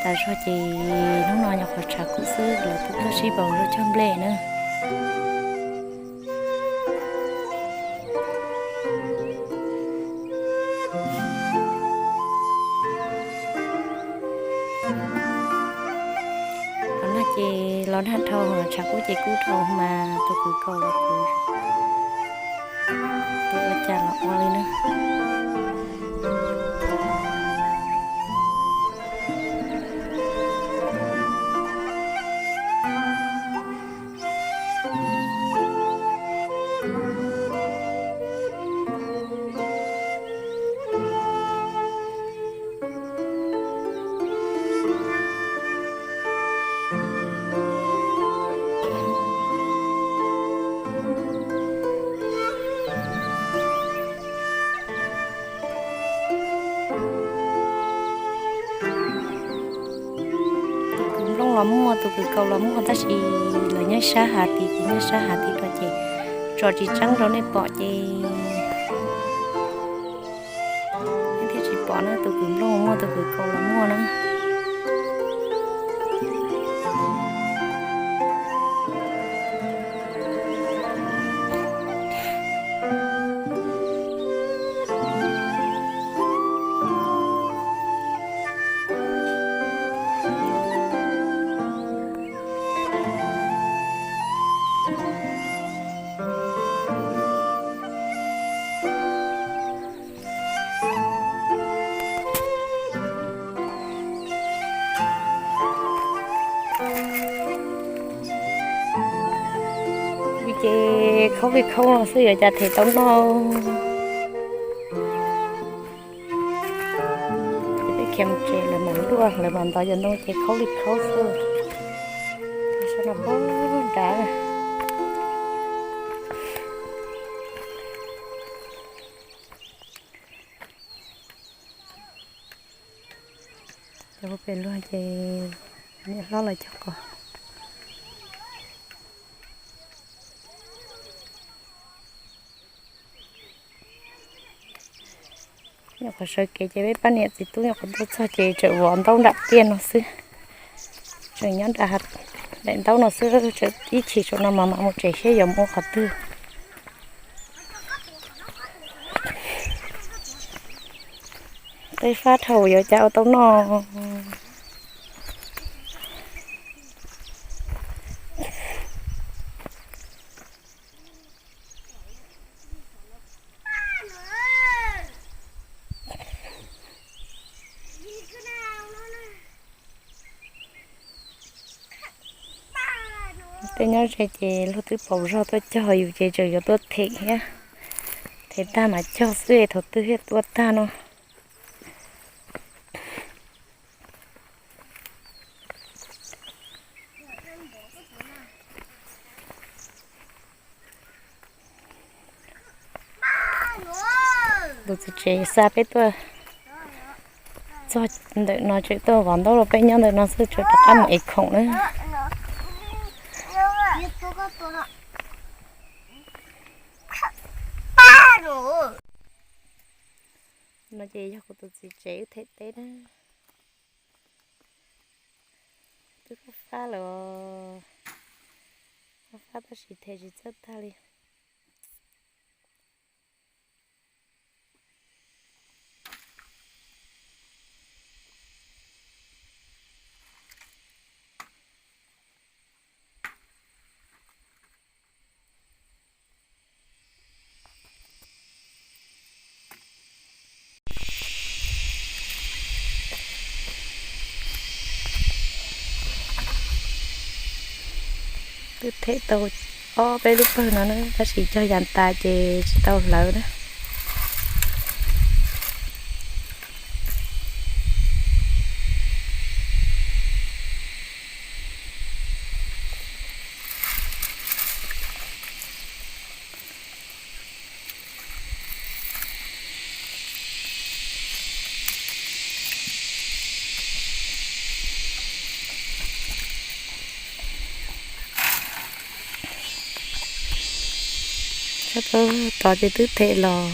Zog ces hnub no nyuam qhuav tshav kub xwb, lawv twb tuaj sib npaum luag cog nplej na. Los nag ces los nag dhau, tshav kub ces kub dhau mas tus kwv kaus los kuv ua cas los ua li na. Tus kwv nplooj los muaj, tus kwv kaus los muaj, tab sis lawv nyob sab hav tid, kuv nyob sab hav tid rau ces tso tsis tseeb rau nej pom ces nej thiaj tsis pom na. Tus kwv nplooj los muaj, tus kwv kaus los muaj na. Ces khaub li khaub no xwb yuav cas them tau noj. Ces peb khiav mus tsev lawv mam luaj, lawv mam ntov cov ntoo ces khaub li khaub xwb. Sab no poob nrad. Cov pem luag ces niam hlob lawv cog qos. Nyuam qhuav sawv kev ces peb pab niam txiv tub nyuam qhuav tuaj txog ces tseem vov ntaub nram tiaj no xwb. Tseem nyob nram daim ntaub no xwb, tseem ib chim saum no mas mam mus tsev seb yuav mus ua qhov twg. Qe fab dhau yuav cas ua tau noj. Tej nyob ze ces luag twb pauv zog tuaj cog yus ces tseem yuav tuaj them thiab. Them tag mas cog xwb, thaum twg thiaj tuaj tag no. Tus txiv tsev xa peb tuaj txog ntawm no tseem tuaj vov ntaub rau peb nyob ntawm no xwb, tseem rov qab mus ev khoom na. No ces yog kuv tus txiv tsev wb them teb na. Twb fab fab lawm, fab fab tab sis them tsis txawj tag li. Twb them tau ob peb lub pawg no na, tab sis cog yas tas ces tsis tau hlawv na. Sab tod ces twb them los.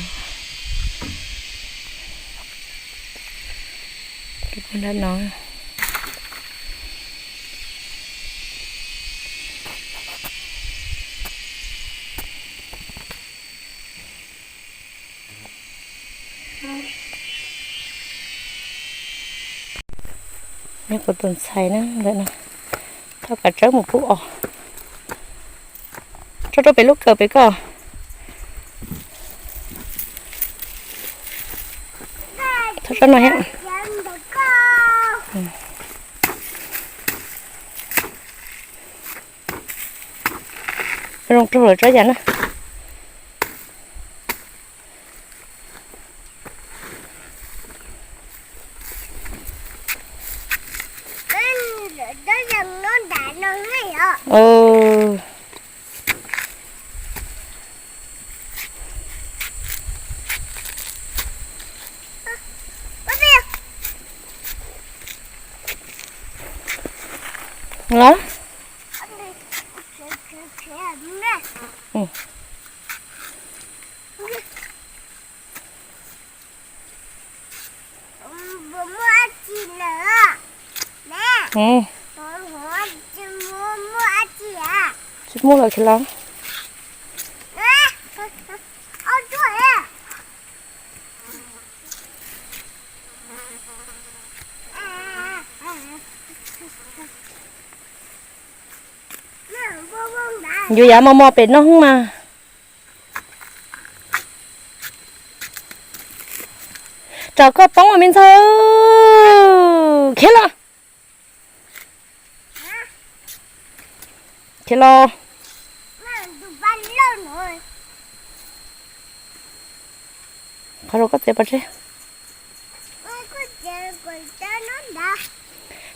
Nram no, Kuv tus ntxhais na, ntawm no, thauj kav tsawb mus pub os. Tso rau pem lub kawm pem ko. Thauj tsob no thiab. Zoo raug lawm tsob yam na. Los. Tsis muaj lawm khiav los. Yuav yav mos mos pem no mas. Tsam koj poob me ntxhais, khiav los. Khiav los. Qhov rau koj txiav pov tseg.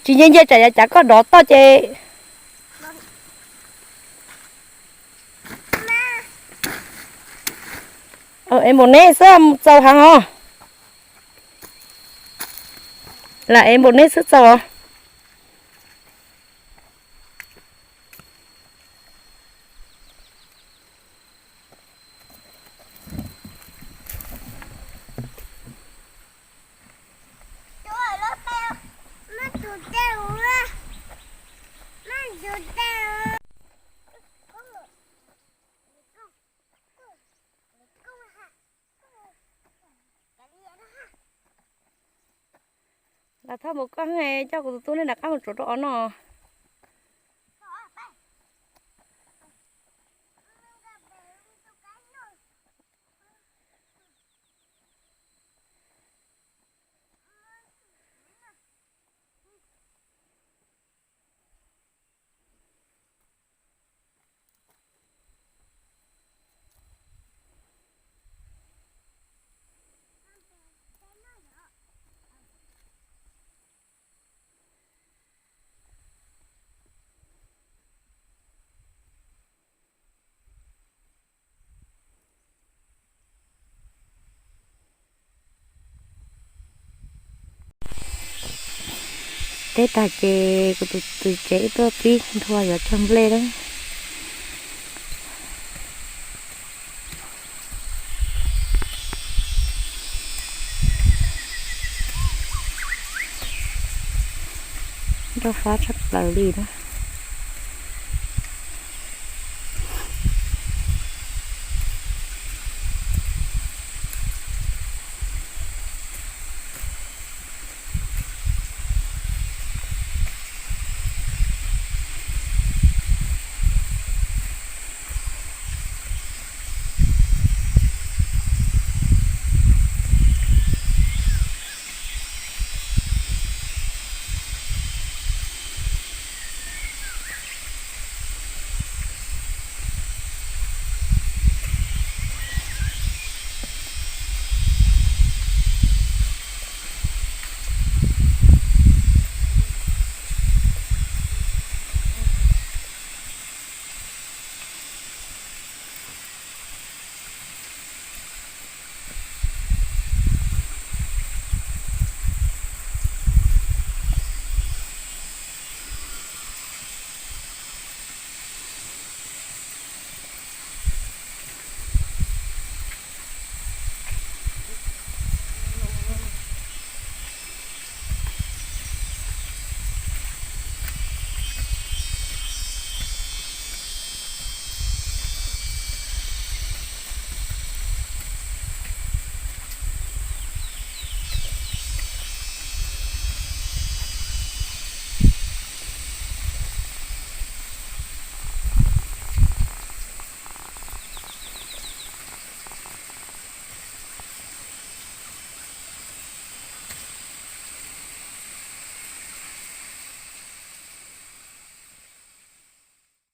Tsis nce nce tsam yav cav koj dov toj ces. Es npaum neb xwb txaus heev os. Lam es npaum neb xwb txaus os. Lam thauj mus koj coj kuv tus tub nej rov qab mus tsuav rau os no. Teb tag ces kuv tus txiv tsev wb tuaj pib nthua yuav tsag nplej lawm. Nroj fab tshaj plaws li na.